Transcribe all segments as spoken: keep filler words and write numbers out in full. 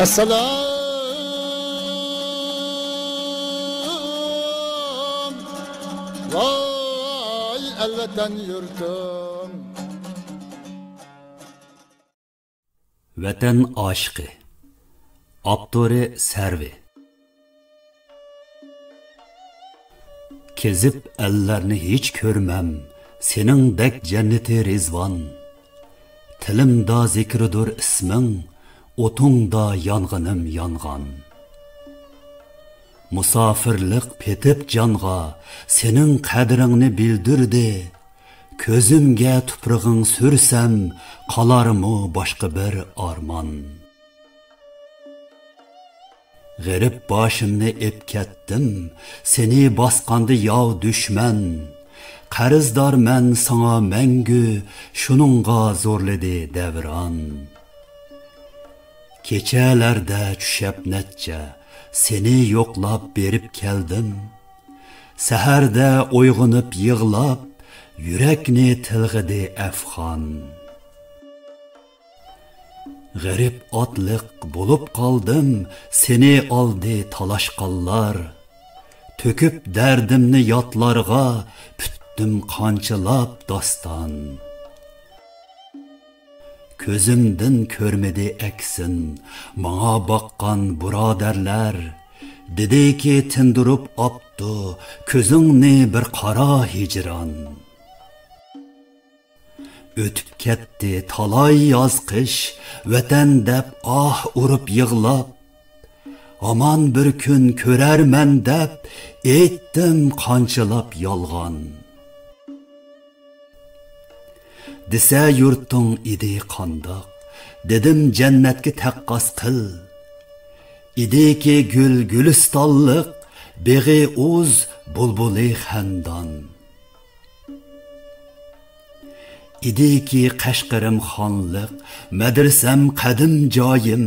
ئەسسالام، ۋاي ئەلۋەتەن يۇرتۇم. ۋەتەن ئاشىقى. ئاپتورى سەرۋى. كېزىپ ئەللەرنى ھېچ كۆرمەم، سېنىڭدەك جەننىتى رىزۋان. تىلىمدا زىكرىدۇر ئىسمىڭ، ئوتۇڭدا يانغىنىم يانغان. مۇساپىرلىق پېتىپ جانغا، سېنىڭ قەدرىڭنى بىلدۈردى. كۆزۈمگە تۇپرىغىڭ سۈرسەم، قالارمۇ باشقا بىر ئارمان؟ غېرىب باشىمنى ئېپ كەتتىم، سېنى باسقاندا ياۋ دۈشمەن. قەرزدارمەن ساڭا مەڭگۈ، شۇنىڭغا زورلىدى دەۋران. كېچەلەردە چۈشەپ نەچچە، سېنى يوقلاپ بېرىپ كەلدىم. سەھەردە ئويغىنىپ يىغلاپ، يۈرەكنى تىلغىدى ئەفغان. غېرىب ئاتلىق بولۇپ قالدىم، سېنى ئالدى تالاشقانلار. تۆكۈپ دەردىمنى ياتلارغا، پۈتتۈم قانچىلاپ داستان. كۆزۈمدىن كۆرمىدى ئەكسىن ماڭا باققان بۇرادەرلەر. دېدىكى، تىندۇرۇپ ئاپتۇ كۆزۈڭنى بىر قارا ھىجران. ئۆتۈپ كەتتى تالاي ياز قىش، ۋەتەن دەپ ئاھ ئۇرۇپ يىغلاپ. ھامان بىر كۈن كۆرەرمەن دەپ، ئېيتتىم قانچىلاپ يالغان. دېسە يۇرتۇڭ ئىدى قانداق، دېدىم جەننەتكە تەققاس قىل. ئىدىكى گۈل گۈلىستانلىق، بېغى ئۇز، بۇلبۇلى خەندان. ئىدىكى قەشقىرىم خانلىق، مەدرىسەم قەدىم جايىم،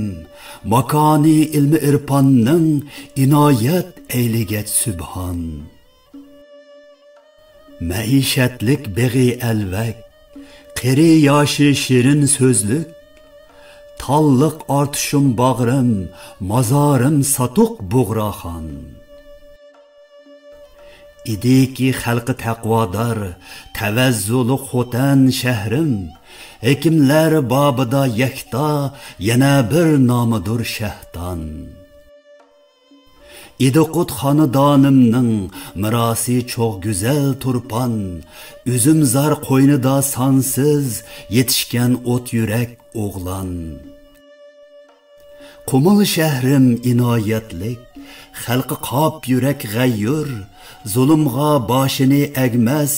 ماكانى ئىلمى ئىرپاننىڭ، ئىنايەت ئەيلىگەچ سۈبھان. مەئىشەتلىك بېغى ئەلۋەك، قېرى ياشى شېرىن سۆزلۈك، تاللىق ئارتۇشۇم باغرىم، مازارىم ساتۇق بۇغراخان. ئىدىكى خەلقى تەقۋادار، تەۋەززۇلۇق خوتەن شەھىرىم، ھېكىملەر بابىدا يەكتا، يەنە بىر نامىدۇر شەھتان. ئىدىقۇت خانىدانىمنىڭ مىراسى چوغ گۈزەل تۇرپان، ئۈزۈمزار قوينىدا سانسىز يېتىشكەن ئوت يۈرەك ئوغلان. قۇمۇل شەھىرىم ئىنايەتلىك، خەلقى قاپ يۈرەك غەييۇر، زۇلۇمغا باشىنى ئەگمەس،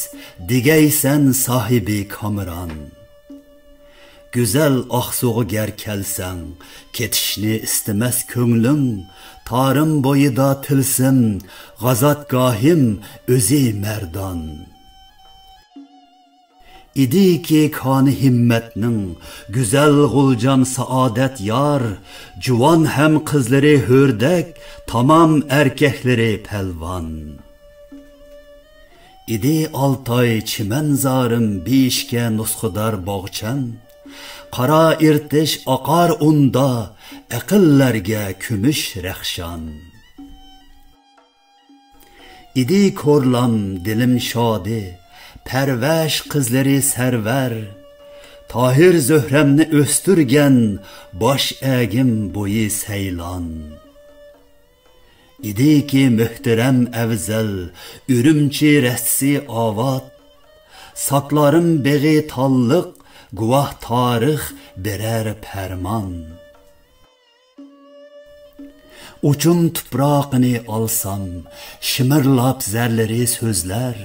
دېگەيسەن ساھىبى كامېران. گۈزەل ئاقسۇغا گەر كەلسەڭ، كېتىشنى ئىستىمەس كۆڭلۈڭ، تارىم بويىدا تىلسىم، غازاتگاھىم ئۆزى مەردان. ئىدىكى كانى ھىممەتنىڭ، گۈزەل غۇلجام سائادەت يار، جۇۋان ھەم قىزلىرى ھۆردەك، تامام ئەركەكلىرى پەلۋان. ئىدى ئالتاي چىمەنزارىم بېيىشكە نۇسخىدار باغچام، قارا ئىرتىش ئاقار ئۇندا، ئەقىللەرگە كۈمۈش رەخشان. ئىدى كورلام دىلىم شادى، پەرۋەش قىزلىرى سەرۋەر، تاھىر زۆھرەمنى ئۆستۈرگەن باش ئەگىم بويى سەيلان. ئىدىكى مۆھتەرەم ئەۋزەل، ئۈرۈمچى رەستىسى ئاۋات، ساكلارىم بېغى تاللىق، گۇۋاھ تارىخ بېرەر پەرمان. ئۇچۇم تۇپراقىنى ئالسام، شىمىرلاپ زەرلىرى سۆزلەر،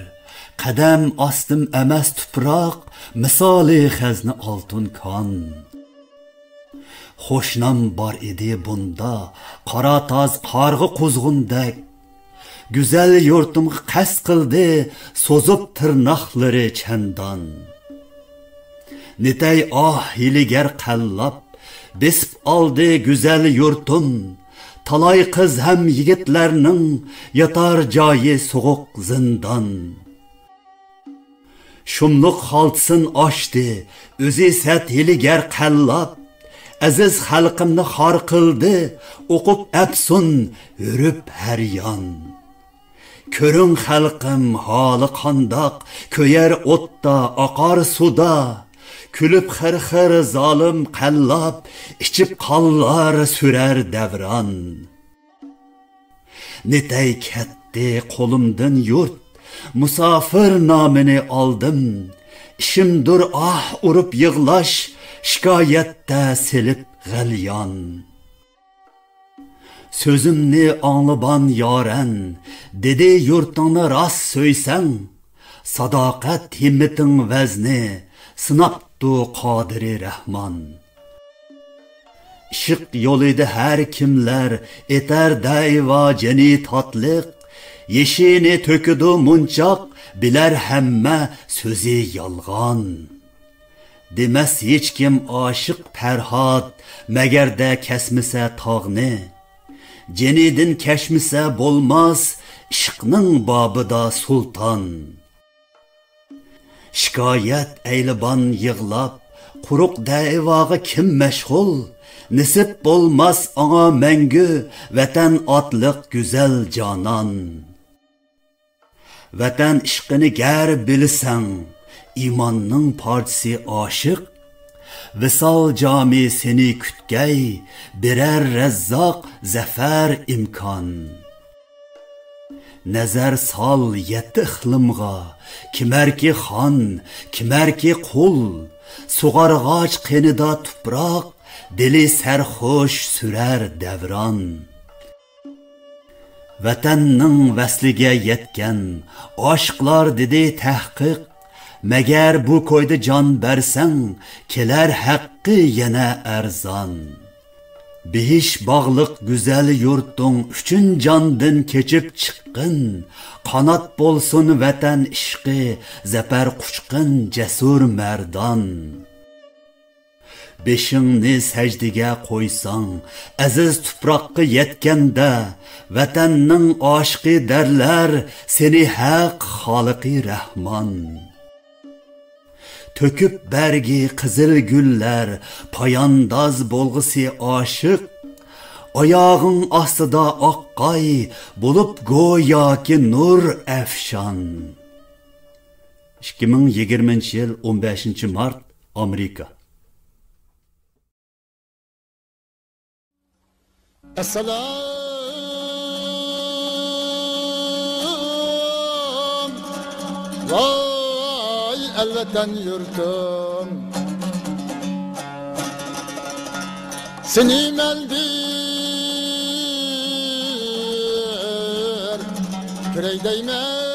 قەدەم ئاستىم ئەمەس تۇپراق، مىسالى خەزنە ئالتۇن كان. خوش نام بار ئىدى بۇندا، قارا تاز قارغا قۇزغۇندەك. گۈزەل يۇرتۇمغا قەست قىلدى، سوزۇپ تىرناقلىرى چەندان. نېتەي ئاھ ھىيلىگەر قەللاپ، بېسىپ ئالدى گۈزەل يۇرتۇم. تالاي قىز ھەم يىگىتلەرنىڭ ياتار جايى سوغۇق زىندان. شۇملۇق خالتىسىن ئاچتى، ئۆزى سەت ھىيلىگەر قەللاپ، ئەزىز خەلقىمنى خار قىلدى، ئوقۇپ ئەپسۇن، ھۆرۈپ ھەر يان. كۆرۈڭ خەلقىم ھالى قانداق، كۆيەر ئوتتا، ئاقار سۇدا. كۈلۈپ خىر-خىر زالىم قەللاپ، ئىچىپ قانلار سۈرەر دەۋران. نېتەي كەتتى قولۇمدىن يۇرت، مۇساپىر نامىنى ئالدىم. ئىشىمدۇر ئاھ ئۇرۇپ يىغلاش، شىكايەتتە سېلىپ غەليان. سۆزۈمنى ئاڭلىبان يارەن، دېدى يۇرتۇڭنى راست سۆيسەڭ. ساداقەت ھىممىتىڭ ۋەزنى، سىناپتۇ قادىرى رەھمان. ئىشق يولىدا ھەر كىملەر، ئېتەر دەۋا جېنى تاتلىق. يېشىنى تۆكىدۇ مۇنچاق، بىلەر ھەممە سۆزى يالغان. دېمەس ھېچكىم ئاشىق پەرھات، مەگەردە كەسمىسە تاغنى. جېنىدىن كەچمىسە بولماس، ئىشقنىڭ بابىدا سۇلتان. شىكايەت ئەيلىبان يىغلاپ، قۇرۇق دەۋاغا كىم مەشغۇل؟ نېسىپ بولماس ئاڭا مەڭگۈ، ۋەتەن ئاتلىق گۈزەل جانان. ۋەتەن ئىشقىنى گەر بىلسەڭ، ئىماننىڭ پارچىسى ئاشىق. ۋىسال جامى سېنى كۈتكەي، بېرەر رەززاق زەفەر ئىمكان. نەزەر سال يەتتە ئىقلىمغا، كىمەركى خان، كىمەركى قۇل. سۇغارغاچ قېنىدا تۇپراق، دىلى سەرخوش سۈرەر دەۋران. ۋەتەننىڭ ۋەسلىگە يەتكەن ئاشىقلار دېدى تەھقىق، مەگەر بۇ كويدا جان بەرسەڭ، كېلەر ھەققى يەنە ئەرزان. بېھىش باغلىق گۈزەل يۇرتۇڭ ئۈچۈن جاندىن كېچىپ چىققىن، قانات بولسۇن ۋەتەن ئىشقى، زەپەر قۇچقىن جەسۇر مەردان. بېشىڭنى سەجدىگە قويساڭ، ئەزىز تۇپراققا يەتكەندە، ۋەتەننىڭ ئاشىقى دەرلەر سېنى ھەق خالىقى رەھمان. تۆكۈپ بەرگى قىزىل گۈللەر، پايانداز بولغۇسى ئاشىق. ئاياغىڭ ئاستىدا ئاققاي، بولۇپ گوياكى نۇر ئەفشان. ئىككى مىڭ يىگىرمىنچى يىل، ئون بەشىنچى مارت، ئامېرىكا. ئەسسالام، ۋاي ئەلۋەتەن يۇرتۇم، سېنى مەن بىر كۆرەي دەيمەن.